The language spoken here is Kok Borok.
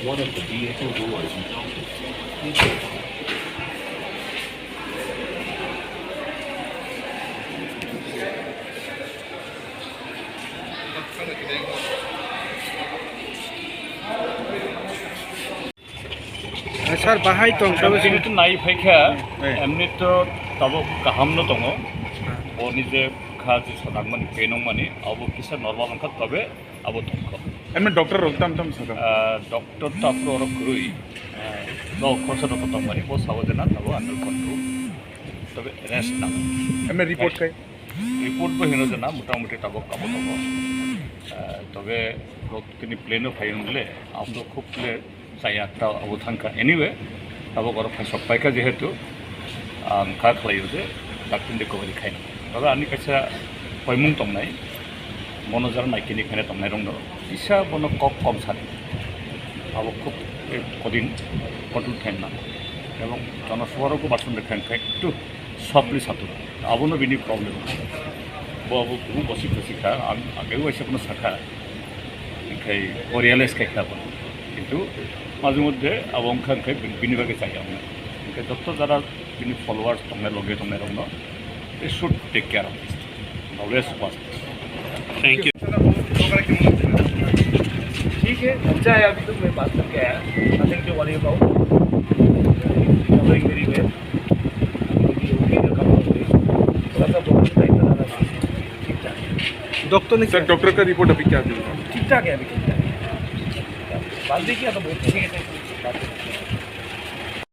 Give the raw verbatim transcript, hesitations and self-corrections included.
One of the B H O doors is open. Please wait. Sir, bahai tong, sir. Emni to nai phaikha, emni to tabuk kaham no tongo. Boni je kha je sajakmani, penongmani, abo kisa normal wngkha, tobe abo tongkha. Emni doctor rok tam tam sakha? Ah, doctor to aphuru oro kwrwi. Ah, no, khorsa doctor tongmani, bo sabo jena tabuk under control. Tobe rest nang. Emni report kai? Report bo hino jena motamuti tabuk abo tongo. Ah, tobe rok tini plane o phai wngkhe, abo khub le chaya ta abo thangkha. Anyway, tabuk oro phai sok paikha jehetu, ang kha khlaio je daktin de kobari khaina. Tobe ani kaisa koimung tongnai, bono jara naikini khaina tongnai rokno kisa bono kok kom sadi. Abo khub, eh, kodin control khaina nango. Ebong jonosabha rok bo bason de khaina khai ektu softly satung. Abono bini problem. Bo abo kubu bosi bosi kha, ang age waisa bono sakha. Hingkhai o realize khai kha bo. Kintu majhe moddhe abo wngkha, hingkhai bini bagwi chaya wngkha. Hingkhai joto jara bini followers tongnai, loge tongnai rokno, they should take care of this thing. Always first. Thank you. ठीक है, अच्छा है, अभी तो मैं बात करके आया। Nothing to worry about. Recovering very well. अभी उनकी जो कम हो गई, थोड़ा सा बहुत टाइम लगा, ठीक ठाक है। डॉक्टर ने सर, क्या डॉक्टर का रिपोर्ट अभी क्या दिया? ठीक ठाक है, अभी ठीक ठाक है। बात भी किया तो बहुत ठीक है।